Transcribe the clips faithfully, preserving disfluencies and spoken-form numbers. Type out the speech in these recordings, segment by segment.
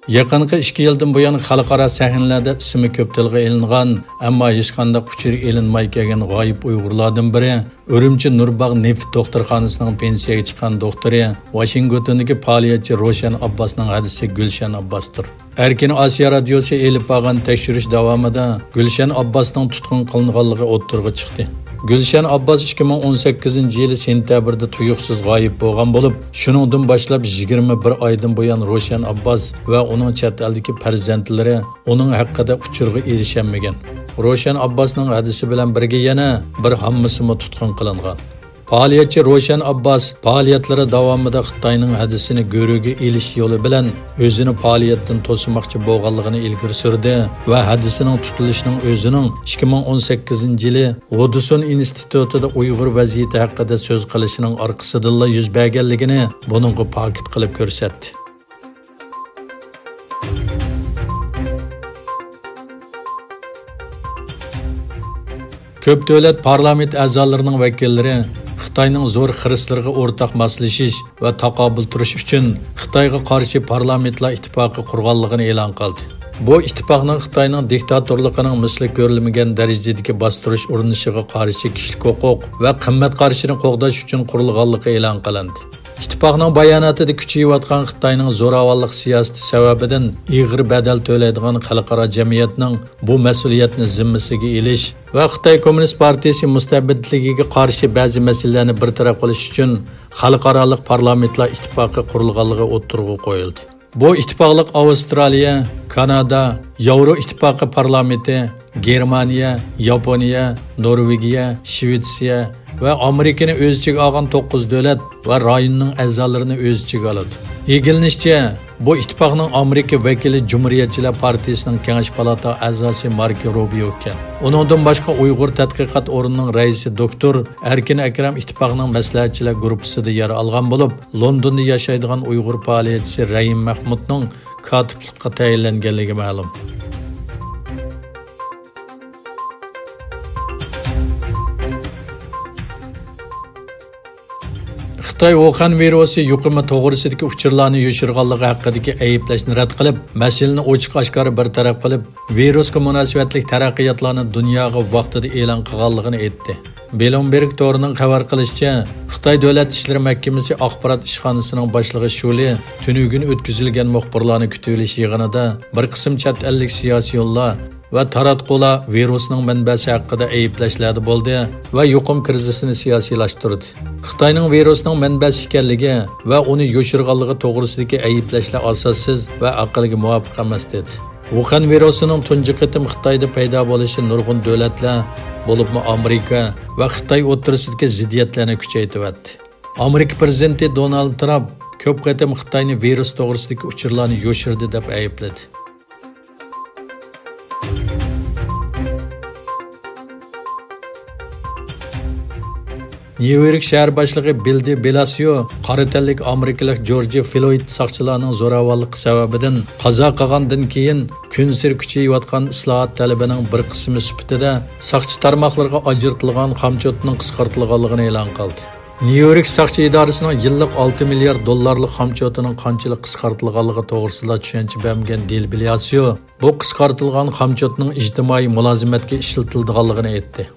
يېقىنقى ئىككى يىلدىن بۇيان خەلقئارا سەھنىلەردە ئىسمى كۆپ تىلغا ئېلىنغان، ئەمما ھېچقانداق ئۇچۇرى ئېلىنماي كەلگەن غايىب ئۇيغۇرلاردىن بىرى، ئۈرۈمچى نۇرباغ نېفىت دوختۇرخانىسىنىڭ پېنسىيەگە چىققان دوختۇرى، ۋاشىنگتوندىكى پائالىيەتچى روشەن ئابباسنىڭ ھەدىسى گۈلشەن ئابباستۇر. ئەركىن ئاسىيا رادىيوسى ئېلىپ بارغان تەكشۈرۈش داۋامىدا گۈلشەن ئابباسنىڭ تۇتقۇن قىلىنغانلىقى ئوتتۇرىغا چىقتى. گۈلشەن ئابباس ئىككى مىڭ ئون سەككىزىنچى يىلى سېنتەبىردە تۇيۇقسىز غايىب بولغان بولۇپ، شۇنىڭدىن باشلاپ يىگىرمە بىر ئايدىن بۇيان روشەن ئابباس ۋە ئۇنىڭ چەت ئەلدىكى پەرزەنتلىرى ئۇنىڭ ھەققىدە ئۇچۇرغا ئېرىشەلمىگەن. روشەن ئابباسنىڭ ھەدىسى بىلەن بىرگە يەنە بىر ھاممىسىمۇ تۇتقۇن قىلىنغان. پائالىيەتچى روشەن ئابباس پائالىيەتلىرى داۋامىدا خىتاينىڭ ھەدىسىنى گۆرۈگە ئېلىش يولى بىلەن ئۆزىنى پائالىيەتتىن توسىماقچى بولغانلىقىنى ئىلگىرى سۈردى ۋە ھەدىسىنىڭ تۇتۇلۇشىنىڭ ئۆزىنىڭ ئىككى مىڭ ئون سەككىزىنچى يىلى ۋودسون ئىنستىتۇتىدا ئۇيغۇر ۋەزىيىتى ھەققىدە سۆز قىلىشىنىڭ ئارقىسىدىنلا يۈز بەرگەنلىكىنى بۇنىڭغا پاكىت قىلىپ كۆرسەتتى. كۆپ دۆلەت پارلامېنت ئەزالىرىنىڭ ۋەكىللىرى خىتاينىڭ زور خىرىسلىرىغا ئورتاق ماسلىشىش ۋە تاقابىل تۇرۇش ئۈچۈن خىتايغا قارشى پارلامېنتلار ئىتتىپاقى قۇرغانلىقىنى ئېلان قىلدى. بۇ ئىتتىپاقنىڭ خىتاينىڭ دىكتاتورلۇقىنىڭ مىسلى كۆرۈلمىگەن دەرىجىدىكى باستۇرۇش ئۇرۇنۇشىغا قارشى كىشىلىك ھوقۇق ۋە قىممەت قارىشىنى قوغداش ئۈچۈن قۇرۇلغانلىقى ئېلان قىلىندى. ئىتتىپاقنىڭ باياناتىدا كۈچىيىۋاتقان خىتاينىڭ زوراۋانلىق سىياسىتى سەۋەبىدىن ئېغىر بەدەل تۆلەيدىغان خەلقئارا جەمئىيەتنىڭ بۇ مەسئۇلىيەتنى زىممىسىگە ئېلىش ۋە خىتاي كوممۇنىست پارتىيىسى مۇستەبىتلىكىگە قارشى بەزى مەسىلىلەرنى بىر تەرەپ قىلىش ئۈچۈن خەلقئارالىق پارلامېنتلار ئىتتىپاقى قۇرۇلغانلىقى ئوتتۇرىغا قويۇلدى. بۇ ئىتتىپاقلىق ئاۋسترالىيە، كانادا، ياۋرو ئىتتىپاقى پارلامېنتى، گېرمانىيە، ياپونىيە، نورۋېگىيە، شىۋېتسىيە ۋە ئامېرىكىنى ئۆز ئىچىگە ئالغان توققۇز دۆلەت ۋە رايوننىڭ ئەزالىرىنى ئۆز ئىچىگە ئالىدۇ. ئىگىلىنىشىچە، بۇ ئىتتىپاقنىڭ ئامېرىكا ۋەكىلى جۇمھۇرىيەتچىلەر پارتىيىسىنىڭ كېڭەش پالاتا ئەزاسى ماركو روبىيو ئىكەن. ئۇنىڭدىن باشقا ئۇيغۇر تەتقىقات ئورنىنىڭ رەئىسى دوكتور ئەركىن ئەكرەم ئىتتىپاقنىڭ مەسلىھەتچىلەر گۇرۇپپىسىدا يەر ئالغان بولۇپ، لوندوندا ياشايدىغان ئۇيغۇر پائالىيەتچىسى رەھىم مەخمۇتنىڭ كاتىپلىققا تەيىنلەنگەنلىكى مەلۇم. خىتاي ۋۇخەن ۋىرۇسى يۇقۇمى توغرىسىدىكى ئۇچۇرلارنى يوشۇرغانلىقى ھەققىدىكى ئەيىبلەشنى رەت قىلىپ، مەسىلىنى ئوچۇق-ئاشكارا بىر تەرەپ قىلىپ، ۋىرۇسقا مۇناسىۋەتلىك تەرەققىياتلارنى دۇنياغا ۋاقتىدا ئېلان قىلغانلىقىنى ئېيتتى. بلومبېرگ تورىنىڭ خەۋەر قىلىشىچە، خىتاي دۆلەت ئىشلىرى مەھكىمىسى ئاخبارات ئىشخانىسىنىڭ باشلىقى شۇلى تۈنۈگۈن ئۆتكۈزۈلگەن مۇخبىرلارنى كۈتۈۋېلىش يىغىنىدا بىر قىسىم چەت ئەللىك سىياسىيونلار ۋە تاراتقۇلار ۋىرۇسنىڭ مەنبەسى ھەققىدە ئەيىبلەشلەردە بولدى ۋە يۇقۇم كىرىزىسىنى سىياسىيلاشتۇردى. خىتاينىڭ ۋىرۇسنىڭ مەنبەسى ئىكەنلىكى ۋە ئۇنى يوشۇرغانلىقى توغرىسىدىكى ئەيىبلەشلەر ئاساسسىز ۋە ئەقىلگە مۇۋاپىق ئەمەس، دېدى. ۋۇخەن ۋىرۇسىنىڭ تۇنجى قېتىم خىتايدا پەيدا بولۇشى نۇرغۇن دۆلەتلەر، بولۇپمۇ ئامېرىكا ۋە خىتاي ئوتتۇرىسىدىكى زىددىيەتلەرنى كۈچەيتىۋەتتى. ئامېرىكا پىرېزىدېنتى دونالد ترامپ كۆپ قېتىم خىتاينى ۋىرۇس توغرىسىدىكى ئۇچۇرلارنى يوشۇردى دەپ ئەيىبلىدى. نيۇ يورك شەھەر باشلىقى بىل دې بلاسىيو قارا تەنلىك ئامېرىكىلىق جورجى فلويد ساقچىلارنىڭ زوراۋانلىقى سەۋەبىدىن قازا قىلغاندىن كېيىن، كۈنسېرى كۈچىيىۋاتقان ئىسلاھات تەلىپىنىڭ بىر قىسمى سۈپىتىدە ساقچى تارماقلىرىغا ئاجرىتىلغان خامچوتنىڭ قىسقارتىلغانلىقىنى ئېلان قىلدى. نيۇ يورك ساقچى ئىدارىسىنىڭ يىللىق ئالتە مىليارد دوللارلىق خامچوتىنىڭ قانچىلىك قىسقارتىلغانلىقى توغرىسىدا چۈشەنچە بەرمىگەن دېل بلاسىيو، بۇ قىسقارتىلغان خامچوتنىڭ ئىجتىمائىي مۇلازىمەتكە ئىشلىتىلىدىغانلىقىنى ئېيتتى.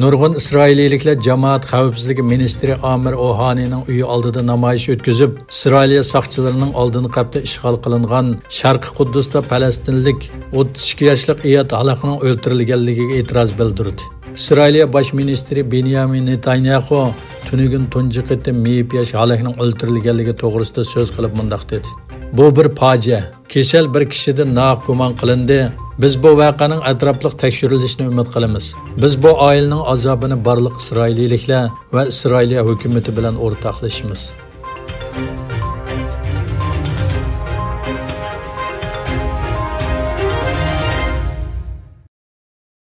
نۇرغۇن ئىسرائىلىيلىكلەر جامائەت خەۋپسىزلىكى مىنىستىرى ئامىر ئوھانىنىڭ ئۆيى ئالدىدا نامايىش ئۆتكۈزۈپ، ئىسرائىلىيە ساقچىلىرىنىڭ ئالدىنقى ھەپتە ئىشغال قىلىنغان شەرقىي قۇددۇستا پەلەستىنلىك ئوتتۇز ئىككى ياشلىق ئىياد ھالاكنىڭ ئۆلتۈرۈلگەنلىكىگە ئېتىراز بىلدۈردى. ئىسرائىلىيە باش مىنىستىرى بېنيامىن نېتانياخۇ تۈنۈگۈن تۇنجى قېتىم مېيىپ ياش ھالاكنىڭ ئۆلتۈرۈلگەنلىكى توغرىسىدا سۆز قىلىپ مۇنداق دېدى: «بۇ بىر پاجىئە. كېسەل بىر كىشىدىن ناھەق گۇمان قىلىندى. بىز بۇ ۋەقەنىڭ ئەتراپلىق تەكشۈرۈلۈشىنى ئۈمىد قىلىمىز. بىز بۇ ئائىلىنىڭ ئازابىنى بارلىق ئىسرائىلىيلىكلەر ۋە ئىسرائىلىيە ھۆكۈمىتى بىلەن ئورتاقلىشىمىز.»